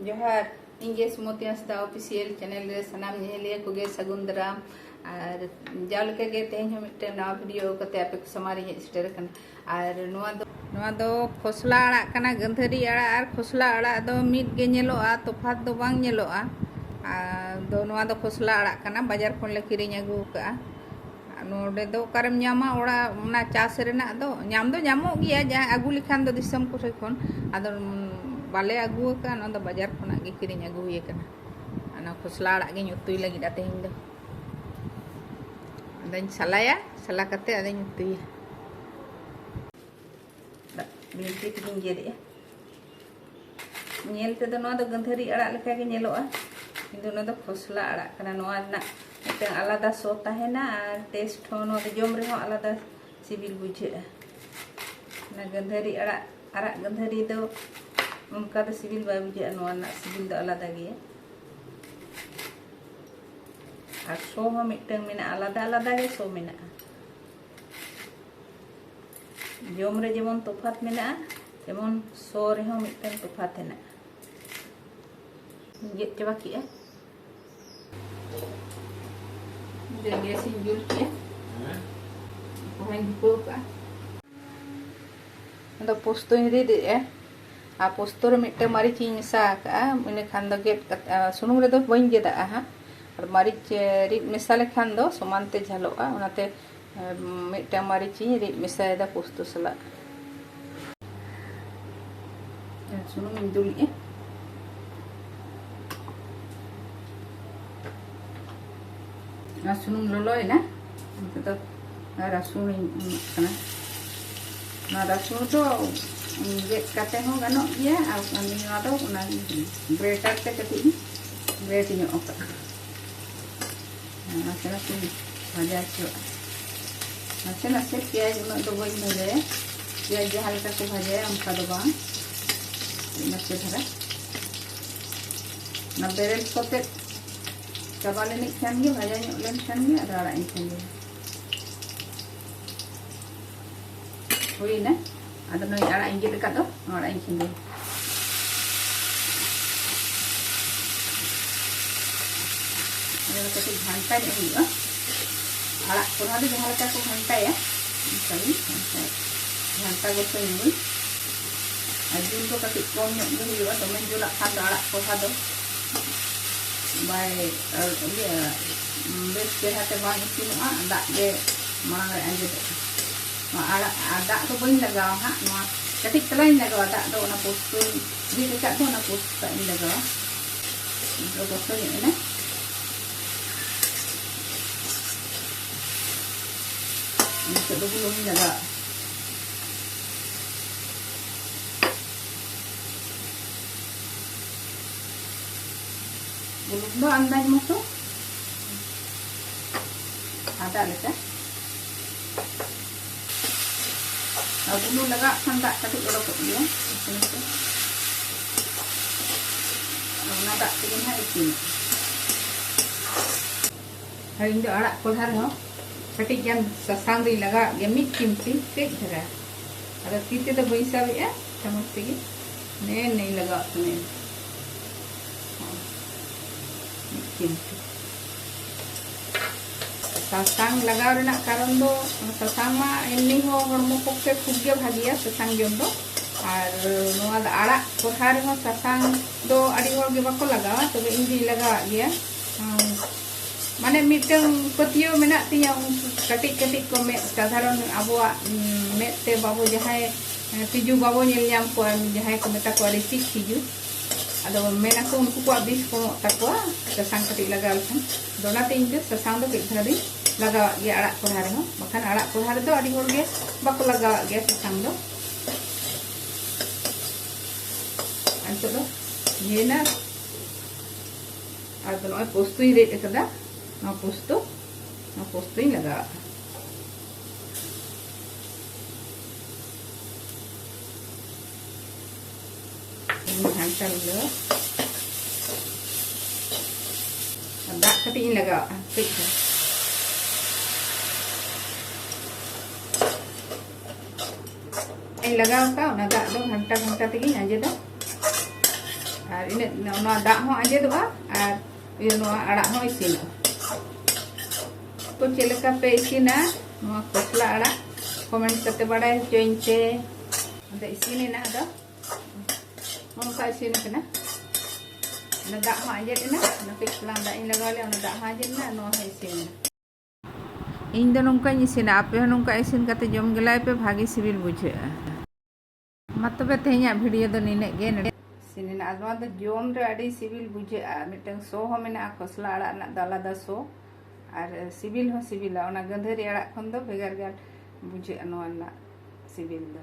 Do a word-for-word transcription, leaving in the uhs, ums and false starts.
ᱡᱚᱦᱟᱨ, ᱤᱧ ᱜᱮ ᱥᱩᱢᱚᱛᱤ ᱦᱟᱸᱥᱫᱟ ᱚᱯᱷᱤᱥᱤᱭᱟᱞ ᱪᱮᱱᱮᱞ ᱨᱮ ᱥᱟᱱᱟᱢ ᱧᱮᱧᱮᱞᱤᱭᱟᱹ ᱠᱚᱜᱮ ᱥᱟᱹᱜᱩᱱ ᱫᱟᱨᱟᱢ᱾ ᱟᱨ ᱡᱟᱣ ᱞᱮᱠᱟ ᱜᱮ ᱛᱮᱦᱮᱧ ᱦᱚᱸ ᱢᱤᱫᱴᱮᱱ ᱱᱟᱣᱟ ᱵᱷᱤᱰᱤᱭᱳ ᱟᱹᱜᱩ ᱠᱟᱛᱮ ᱟᱯᱮ ᱠᱚ ᱥᱟᱢᱟᱝ ᱨᱤᱧ ᱦᱮᱡ ᱥᱮᱴᱮᱨ ᱟᱠᱟᱱᱟ᱾ ᱟᱨ ᱱᱚᱣᱟ ᱫᱚ, ᱱᱚᱣᱟ ᱫᱚ ᱠᱷᱚᱥᱞᱟ ᱟᱲᱟᱜ ᱠᱟᱱᱟ᱾ ᱜᱟᱹᱱᱫᱷᱟᱹᱨᱤ ᱟᱲᱟᱜ ᱟᱨ ᱠᱷᱚᱥᱞᱟ ᱟᱲᱟᱜ ᱫᱚ ᱢᱤᱫ ᱜᱮ ᱧᱮᱞᱚᱜᱼᱟ, ᱛᱚᱯᱷᱟᱛ ᱫᱚ ᱵᱟᱝ ᱧᱮᱞᱚᱜᱼᱟ᱾ ᱟᱫᱚ ᱱᱚᱣᱟ ᱫᱚ ᱠᱷᱚᱥᱞᱟ ᱟᱲᱟᱜ ᱠᱟᱱᱟ, ᱵᱟᱡᱟᱨ ᱠᱷᱚᱱ ᱞᱮ ᱠᱤᱨᱤᱧ ᱟᱹᱜᱩ ᱟᱠᱟᱫᱼᱟ᱾ ᱱᱚᱰᱮ ᱫᱚ ᱚᱠᱟᱨᱮᱢ ᱧᱟᱢᱟ ᱚᱲᱟᱜ ᱚᱱᱟ ᱪᱟᱥ ᱨᱮᱱᱟᱜ ᱫᱚ? ᱧᱟᱢ ᱫᱚ ᱧᱟᱢᱚᱜ ᱜᱮᱭᱟ, ᱡᱟᱦᱟᱸᱭ ᱟᱹᱜᱩ ᱞᱮᱠᱷᱟᱱ ᱫᱚ ᱫᱤᱥᱚᱢ ᱠᱚᱨᱮ ᱠᱷᱚᱱ᱾ ᱟᱫᱚ ᱵᱟᱞᱮ ᱟᱹᱜᱩ ᱟᱠᱟᱫᱼᱟ, ᱱᱚᱣᱟ ᱫᱚ ᱵᱟᱡᱟᱨ ᱠᱷᱚᱱᱟᱜ ᱜᱮ ᱠᱤᱨᱤᱧ ᱟᱹᱜᱩ ᱦᱩᱭ ᱟᱠᱟᱱᱟ᱾ ᱚᱱᱟ ᱠᱷᱚᱥᱞᱟ ᱟᱲᱟᱜ ᱜᱤᱧ ᱩᱛᱩᱭ ᱞᱟᱹᱜᱤᱫ ᱛᱮᱦᱮᱧ ᱫᱚ᱾ ᱟᱫᱚᱧ ᱥᱟᱞᱟᱭᱟ, ᱥᱟᱞᱟ ᱠᱟᱛᱮ ᱟᱫᱚᱧ ᱩᱛᱩᱭᱟ᱾ ᱵᱤᱱᱴᱤ ᱛᱮᱜᱤᱧ ᱜᱮᱫᱮᱜᱼᱟ᱾ ᱧᱮᱞ ᱛᱮᱫᱚ ᱱᱚᱣᱟ ᱫᱚ ᱜᱟᱹᱫᱷᱟᱹᱨᱤ ᱟᱲᱟᱜ ᱞᱮᱠᱟ ᱜᱮ ᱧᱮᱞᱚᱜᱼᱟ, ᱠᱤᱱᱛᱩ ᱱᱚᱣᱟ ᱫᱚ ᱠᱷᱚᱥᱞᱟ ᱟᱲᱟᱜ ᱠᱟᱱᱟ᱾ ᱱᱚᱣᱟ ᱨᱮᱱᱟᱜ ᱢᱤᱫᱴᱟᱝ ᱟᱞᱟᱫᱟ ᱥᱚ ᱛᱟᱦᱮᱱᱟ ᱟᱨ ᱴᱮᱥᱴ ᱦᱚᱸ, ᱱᱚᱣᱟ ᱫᱚ ᱡᱚᱢ ᱨᱮᱦᱚᱸ ᱟᱞᱟᱫᱟ ᱥᱤᱵᱤᱞ ᱵᱩᱡᱷᱟᱹᱜᱼᱟ᱾ ᱚᱱᱟ ᱜᱟᱹᱫᱷᱟᱹᱨᱤ ᱟᱲᱟᱜ, ᱟᱨᱟᱜ ᱜᱟᱹᱫᱷᱟᱹᱨᱤ ᱫᱚ ᱚᱱᱠᱟ ᱫᱚ ᱥᱤᱵᱤᱞ ᱵᱟᱭ ᱵᱩᱡᱷᱟᱹᱜᱼᱟ, ᱱᱚᱣᱟ ᱨᱮᱱᱟᱜ ᱥᱤᱵᱤᱞ ᱫᱚ ᱟᱞᱟᱫᱟ ᱜᱮᱭᱟ᱾ ᱟᱨ ᱥᱚ ᱦᱚᱸ ᱢᱤᱫᱴᱟᱝ ᱢᱮᱱᱟᱜᱼᱟ, ᱟᱞᱟᱫᱟ ᱟᱞᱟᱫᱟ ᱜᱮ ᱥᱚ ᱢᱮᱱᱟᱜᱼᱟ᱾ ᱡᱚᱢ ᱨᱮ ᱡᱮᱢᱚᱱ ᱛᱚᱯᱷᱟᱛ ᱢᱮᱱᱟᱜᱼᱟ, ᱛᱮᱢᱚᱱ ᱥᱚ ᱨᱮᱦᱚᱸ ᱢᱤᱫᱴᱟᱝ ᱛᱚᱯᱷᱟᱛ ᱦᱮᱱᱟᱜᱼᱟ᱾ ᱜᱮᱫ ᱪᱟᱵᱟ ᱠᱮᱜᱼᱟ᱾ ᱜᱮᱥ ᱤᱧ ᱡᱩᱞ ᱠᱮᱜᱼᱟ᱾ ᱠᱚᱲᱦᱟᱧ ᱫᱷᱩᱯᱟᱹᱣ ᱠᱟᱜᱼᱟ᱾ ᱟᱫᱚ ᱯᱳᱥᱛᱚᱧ ᱨᱤᱫ ᱮᱜᱼᱟ᱾ ᱟᱨ ᱯᱳᱥᱛᱚ ᱨᱮ ᱢᱤᱫᱴᱟᱝ ᱢᱟᱹᱨᱤᱪ ᱤᱧ ᱢᱮᱥᱟ ᱟᱠᱟᱜᱼᱟ, ᱤᱱᱟᱹ ᱠᱷᱟᱱ ᱫᱚ ᱜᱮᱫ ᱠᱟᱛᱮ, ᱟᱨ ᱥᱩᱱᱩᱢ ᱨᱮᱫᱚ ᱵᱟᱹᱧ ᱜᱮᱫᱟᱜᱼᱟ ᱦᱟᱸᱜ᱾ ᱟᱨ ᱢᱟᱹᱨᱤᱪ, ᱮ, ᱨᱤᱫ ᱢᱮᱥᱟ ᱞᱮᱠᱷᱟᱱ ᱫᱚ ᱥᱚᱢᱟᱱ ᱛᱮ ᱡᱷᱟᱞᱚᱜᱼᱟ, ᱚᱱᱟᱛᱮ, ᱮ, ᱢᱤᱫᱴᱟᱝ ᱢᱟᱹᱨᱤᱪ ᱤᱧ ᱨᱤᱫ ᱢᱮᱥᱟᱭᱮᱫᱟ ᱯᱳᱥᱛᱚ ᱥᱟᱞᱟᱜ᱾ ᱥᱩᱱᱩᱢ ᱤᱧ ᱫᱩᱞᱮᱜᱼᱟ᱾ ᱟᱨ ᱥᱩᱱᱩᱢ ᱞᱚᱞᱚᱭᱮᱱᱟ, ᱱᱤᱛᱚᱜ ᱫᱚ ᱨᱟᱹᱥᱩᱱ ᱤᱧ ᱮᱢᱟᱜ ᱠᱟᱱᱟ᱾ ᱱᱚᱣᱟ ᱨᱟᱹᱥᱩᱱ ᱫᱚ ᱜᱮᱫ ᱠᱟᱛᱮ ᱦᱚᱸ ᱜᱟᱱᱚᱜ ᱜᱮᱭᱟ, ᱟᱨ ᱱᱚᱣᱟ ᱫᱚ ᱚᱱᱟ ᱜᱨᱮᱴᱟᱨ ᱛᱮ ᱠᱟᱹᱴᱤᱡ ᱤᱧ ᱜᱨᱮᱴ ᱧᱚᱜ ᱟᱠᱟᱫᱟ᱾ ᱱᱟᱥᱮ ᱱᱟᱥᱮ ᱵᱷᱟᱡᱟ ᱦᱚᱪᱚᱣᱟᱜᱼᱟ᱾ ᱱᱟᱥᱮ ᱱᱟᱥᱮ ᱯᱮᱸᱭᱟᱡᱽ ᱩᱱᱟᱹᱜ ᱫᱚ ᱵᱟᱹᱧ ᱵᱷᱟᱡᱟᱭᱟ, ᱯᱮᱸᱭᱟᱡᱽ ᱡᱟᱦᱟᱸ ᱞᱮᱠᱟ ᱠᱚ ᱵᱷᱟᱡᱟᱭᱟ ᱚᱱᱠᱟ ᱫᱚ ᱵᱟᱝ, ᱱᱟᱥᱮ ᱫᱷᱟᱨᱟ᱾ ᱚᱱᱟ ᱵᱮᱨᱮᱞ ᱥᱚᱛᱮᱫ ᱪᱟᱵᱟ ᱞᱮᱱᱤᱡ ᱠᱷᱟᱱ ᱜᱮ, ᱵᱷᱟᱡᱟ ᱧᱚᱜ ᱞᱮᱱ ᱠᱷᱟᱱ ᱜᱮ ᱟᱫᱚ ᱟᱲᱟᱜ ᱤᱧ ᱠᱷᱟᱸᱡᱚᱭᱟ᱾ ᱦᱩᱭᱱᱟ᱾ ᱟᱫᱚ ᱱᱩᱭ ᱟᱲᱟᱜ ᱤᱧ ᱜᱮᱫ ᱟᱠᱟᱫ ᱫᱚ, ᱱᱚᱣᱟ ᱟᱲᱟᱜ ᱤᱧ ᱠᱷᱟᱸᱡᱚᱭᱟ᱾ ᱠᱟᱹᱴᱤᱡ ᱜᱷᱟᱱᱴᱟ ᱧᱚᱜ ᱦᱩᱭᱩᱜᱼᱟ᱾ ᱟᱲᱟᱜ ᱠᱚᱨᱦᱟ ᱫᱚ ᱡᱟᱦᱟᱸ ᱞᱮᱠᱟ ᱠᱚ ᱜᱷᱟᱱᱴᱟᱭᱟ, ᱚᱱᱠᱟ ᱜᱮ ᱜᱷᱟᱱᱴᱟ, ᱜᱷᱟᱱᱴᱟ ᱜᱚᱥᱚ ᱧᱚᱜ ᱜᱮ᱾ ᱟᱨ ᱡᱤᱞ ᱫᱚ ᱠᱟᱹᱴᱤᱡ ᱠᱚᱢ ᱧᱚᱜ ᱜᱮ ᱦᱩᱭᱩᱜᱼᱟ, ᱫᱚᱢᱮ ᱡᱩᱞᱟᱜ ᱠᱷᱟᱱ ᱫᱚ ᱟᱲᱟᱜ ᱠᱚᱨᱦᱟ ᱫᱚ ᱵᱟᱭ, ᱤᱭᱟᱹ, ᱵᱮᱥ ᱪᱮᱦᱨᱟ ᱛᱮ ᱵᱟᱝ ᱤᱥᱤᱱᱚᱜᱼᱟ, ᱫᱟᱜ ᱜᱮ ᱢᱟᱲᱟᱝ ᱨᱮ ᱟᱸᱡᱮᱫᱚᱜᱼᱟ᱾ ᱱᱚᱣᱟ ᱟᱲᱟᱜ, ᱟᱨ ᱫᱟᱜ ᱫᱚ ᱵᱟᱹᱧ ᱞᱟᱜᱟᱣᱟ ᱦᱟᱸᱜ, ᱱᱚᱣᱟ ᱠᱟᱹᱴᱤᱡ ᱛᱟᱞᱟᱧ ᱞᱟᱜᱟᱣᱟ ᱫᱟᱜ ᱫᱚ, ᱚᱱᱟ ᱯᱳᱥᱛᱚᱧ ᱨᱤᱫ ᱟᱠᱟᱫ ᱫᱚ, ᱚᱱᱟ ᱯᱳᱥᱛᱚ ᱤᱧ ᱞᱟᱜᱟᱣᱟ᱾ ᱱᱤᱛᱚᱜ ᱜᱚᱥᱚ ᱧᱚᱜ ᱮᱱᱟ᱾ ᱱᱤᱛᱚᱜ ᱫᱚ ᱵᱩᱞᱩᱝ ᱤᱧ ᱞᱟᱜᱟᱣᱟ᱾ ᱵᱩᱞᱩᱝ ᱫᱚ ᱟᱱᱫᱟᱡᱽ ᱢᱚᱛᱚ, ᱟᱫᱟ ᱞᱮᱠᱟ᱾ ᱟᱨ ᱵᱩᱞᱩᱝ ᱞᱟᱜᱟᱣᱟᱜ ᱠᱷᱟᱱ ᱫᱟᱜ ᱠᱟᱹᱴᱤᱡ ᱚᱰᱚᱠᱚᱜ ᱜᱮᱭᱟ, ᱱᱟᱥᱮ ᱱᱟᱥᱮ᱾ ᱟᱨ ᱚᱱᱟ ᱫᱟᱜ ᱛᱮᱜᱮ ᱱᱟᱦᱟᱜ ᱤᱥᱤᱱᱚᱜᱼᱟ᱾ ᱟᱨ ᱤᱧ ᱫᱚ ᱟᱲᱟᱜ ᱠᱚᱞᱦᱟ ᱨᱮᱦᱚᱸ ᱠᱟᱹᱴᱤᱡ ᱜᱟᱱ ᱥᱟᱥᱟᱝ ᱫᱚᱧ ᱞᱟᱜᱟᱣᱟᱜ ᱜᱮᱭᱟ, ᱢᱤᱫ ᱪᱤᱢᱴᱤ ᱠᱟᱹᱡ ᱫᱷᱟᱨᱟ᱾ ᱟᱫᱚ ᱛᱤ ᱛᱮᱫᱚ ᱵᱟᱹᱧ ᱥᱟᱵᱮᱜᱼᱟ, ᱪᱟᱢᱚᱪ ᱛᱮᱜᱮ ᱱᱮ ᱱᱮᱧ ᱞᱟᱜᱟᱣᱟᱜ ᱠᱟᱱᱟ᱾ ᱢᱤᱫ ᱪᱤᱢᱴᱤ ᱥᱟᱥᱟᱝ ᱞᱟᱜᱟᱣ ᱨᱮᱱᱟᱜ ᱠᱟᱨᱚᱱ ᱫᱚ, ᱥᱟᱥᱟᱝ ᱢᱟ ᱮᱢᱱᱤ ᱦᱚᱸ ᱦᱚᱲᱢᱚ ᱯᱚᱠᱠᱷᱮ ᱠᱷᱩᱵ ᱜᱮ ᱵᱷᱟᱜᱮᱭᱟ ᱥᱟᱥᱟᱝ ᱡᱚᱢ ᱫᱚ᱾ ᱟᱨ ᱱᱚᱣᱟ ᱫᱚ ᱟᱲᱟᱜ ᱠᱚᱨᱦᱟ ᱨᱮᱦᱚᱸ ᱥᱟᱥᱟᱝ ᱫᱚ ᱟᱹᱰᱤ ᱦᱚᱲ ᱜᱮ ᱵᱟᱠᱚ ᱞᱟᱜᱟᱣᱟ, ᱛᱚᱵᱮ ᱤᱧ ᱫᱩᱧ ᱞᱟᱜᱟᱣᱟᱜ ᱜᱮᱭᱟ᱾ ᱦᱩᱸ, ᱢᱟᱱᱮ ᱢᱤᱫᱴᱟᱝ ᱯᱟᱹᱛᱭᱟᱹᱣ ᱢᱮᱱᱟᱜ ᱛᱤᱧᱟᱹ, ᱩᱱᱠᱩ ᱠᱟᱹᱴᱤᱡ ᱠᱟᱹᱴᱤᱡ ᱠᱚ ᱢᱮᱫ, ᱥᱟᱫᱷᱟᱨᱚᱱ ᱟᱵᱚᱣᱟᱜ, ᱩᱸ, ᱢᱮᱫ ᱛᱮ ᱵᱟᱵᱚ ᱡᱟᱦᱟᱸᱭ, ᱮᱸ, ᱛᱤᱡᱩ ᱵᱟᱵᱚ ᱧᱮᱞ ᱧᱟᱢ ᱠᱚᱣᱟ, ᱡᱟᱦᱟᱸᱭ ᱠᱚ ᱢᱮᱛᱟ ᱠᱚᱣᱟ ᱨᱤᱥᱤᱠ ᱛᱤᱡᱩ, ᱟᱫᱚ ᱢᱮᱱᱟᱠᱚ ᱩᱱᱠᱩ ᱠᱚᱣᱟᱜ ᱵᱤᱥ ᱠᱚᱢᱚᱜ ᱛᱟᱠᱚᱣᱟ ᱥᱟᱥᱟᱝ ᱠᱟᱹᱴᱤᱡ ᱞᱟᱜᱟᱣ ᱞᱮᱠᱷᱟᱱ᱾ ᱟᱫᱚ ᱚᱱᱟᱛᱮ ᱤᱧ ᱫᱚ ᱥᱟᱥᱟᱝ ᱫᱚ ᱠᱟᱹᱡ ᱫᱷᱟᱨᱟ ᱫᱚᱧ ᱞᱟᱜᱟᱣᱟᱜ ᱜᱮᱭᱟ ᱟᱲᱟᱜ ᱠᱚᱨᱦᱟ ᱨᱮᱦᱚᱸ, ᱵᱟᱠᱷᱟᱱ ᱟᱲᱟᱜ ᱠᱚᱨᱦᱟ ᱨᱮᱫᱚ ᱟᱹᱰᱤ ᱦᱚᱲ ᱜᱮ ᱵᱟᱠᱚ ᱞᱟᱜᱟᱣᱟᱜ ᱜᱮᱭᱟ ᱥᱟᱥᱟᱝ ᱫᱚ᱾ ᱟᱨ ᱱᱤᱛᱚᱜ ᱫᱚ ᱤᱭᱟᱹᱭᱮᱱᱟ᱾ ᱟᱫᱚ ᱱᱚᱜᱼᱚᱭ ᱯᱳᱥᱛᱩᱧ ᱨᱤᱫ ᱟᱠᱟᱫᱟ, ᱱᱚᱣᱟ ᱯᱳᱥᱛᱩ, ᱱᱚᱣᱟ ᱯᱳᱥᱛᱩᱧ ᱞᱟᱜᱟᱣᱟᱜᱼᱟ᱾ ᱤᱧ ᱜᱷᱟᱱᱴᱟ ᱢᱤᱞᱟᱹᱣᱟ᱾ ᱟᱨ ᱫᱟᱜ ᱠᱟᱹᱴᱤᱡ ᱤᱧ ᱞᱟᱜᱟᱣᱟᱜᱼᱟ, ᱠᱟᱹᱡ ᱪᱩᱞᱩᱝ᱾ ᱤᱧ ᱞᱟᱜᱟᱣ ᱟᱠᱟᱫ ᱚᱱᱟ ᱫᱟᱜ ᱫᱚ ᱜᱷᱟᱱᱴᱟ ᱜᱷᱟᱱᱴᱟ ᱛᱮᱜᱮᱧ ᱟᱸᱡᱮᱫᱟ᱾ ᱟᱨ ᱤᱱᱟᱹᱜ, ᱚᱱᱟ ᱫᱟᱜ ᱦᱚᱸ ᱟᱸᱡᱮᱫᱚᱜᱼᱟ ᱟᱨ ᱤᱭᱟᱹ, ᱱᱚᱣᱟ ᱟᱲᱟᱜ ᱦᱚᱸ ᱤᱥᱤᱱᱚᱜᱼᱟ᱾ ᱛᱚ ᱪᱮᱫ ᱞᱮᱠᱟ ᱯᱮ ᱤᱥᱤᱱᱟ ᱱᱚᱣᱟ ᱠᱷᱚᱥᱞᱟ ᱟᱲᱟᱜ, ᱠᱚᱢᱮᱱᱴ ᱠᱟᱛᱮ ᱵᱟᱰᱟᱭ ᱦᱚᱪᱚᱧ ᱯᱮ᱾ ᱟᱫᱚ ᱤᱥᱤᱱ ᱮᱱᱟ᱾ ᱟᱫᱚ ᱱᱚᱝᱠᱟ ᱤᱥᱤᱱ ᱠᱟᱱᱟ᱾ ᱚᱱᱟ ᱫᱟᱜ ᱦᱚᱸ ᱟᱸᱡᱮᱫ ᱮᱱᱟ᱾ ᱚᱱᱟ ᱠᱟᱹᱡ ᱪᱟᱞᱟᱝ ᱫᱟᱜ ᱤᱧ ᱞᱟᱜᱟᱣ ᱞᱮᱫᱟ, ᱚᱱᱟ ᱫᱟᱜ ᱦᱚᱸ ᱟᱸᱡᱮᱫ ᱮᱱᱟ᱾ ᱱᱚᱣᱟ ᱦᱚᱸ ᱤᱥᱤᱱ ᱮᱱᱟ᱾ ᱤᱧ ᱫᱚ ᱱᱚᱝᱠᱟᱧ ᱤᱥᱤᱱᱟ, ᱟᱯᱮ ᱦᱚᱸ ᱱᱚᱝᱠᱟ ᱤᱥᱤᱱ ᱠᱟᱛᱮ ᱡᱚᱢ ᱜᱮᱞᱟᱭ ᱯᱮ, ᱵᱷᱟᱜᱮ ᱥᱤᱵᱤᱞ ᱵᱩᱡᱷᱟᱹᱜᱼᱟ᱾ ᱢᱟ ᱛᱚᱵᱮ ᱛᱮᱦᱮᱧᱟᱜ ᱵᱷᱤᱰᱤᱭᱳ ᱫᱚ ᱱᱤᱱᱟᱹᱜ ᱜᱮ᱾ ᱱᱚᱰᱮ ᱤᱥᱤᱱ ᱮᱱᱟ᱾ ᱟᱨ ᱱᱚᱣᱟ ᱫᱚ ᱡᱚᱢ ᱨᱮ ᱟᱹᱰᱤ ᱥᱤᱵᱤᱞ ᱵᱩᱡᱷᱟᱹᱜᱼᱟ᱾ ᱢᱤᱫᱴᱟᱝ ᱥᱚ ᱦᱚᱸ ᱢᱮᱱᱟᱜᱼᱟ ᱠᱷᱚᱥᱞᱟ ᱟᱲᱟᱜ ᱨᱮᱱᱟᱜ ᱫᱚ, ᱟᱞᱟᱫᱟ ᱥᱚ, ᱟᱨ ᱥᱤᱵᱤᱞ ᱦᱚᱸ ᱥᱤᱵᱤᱞᱟ᱾ ᱚᱱᱟ ᱜᱟᱹᱫᱷᱟᱹᱨᱤ ᱟᱲᱟᱜ ᱠᱷᱚᱱ ᱫᱚ ᱵᱷᱮᱜᱟᱨ ᱜᱮ ᱵᱩᱡᱷᱟᱹᱜᱼᱟ ᱱᱚᱣᱟ ᱨᱮᱱᱟᱜ ᱥᱤᱵᱤᱞ ᱫᱚ᱾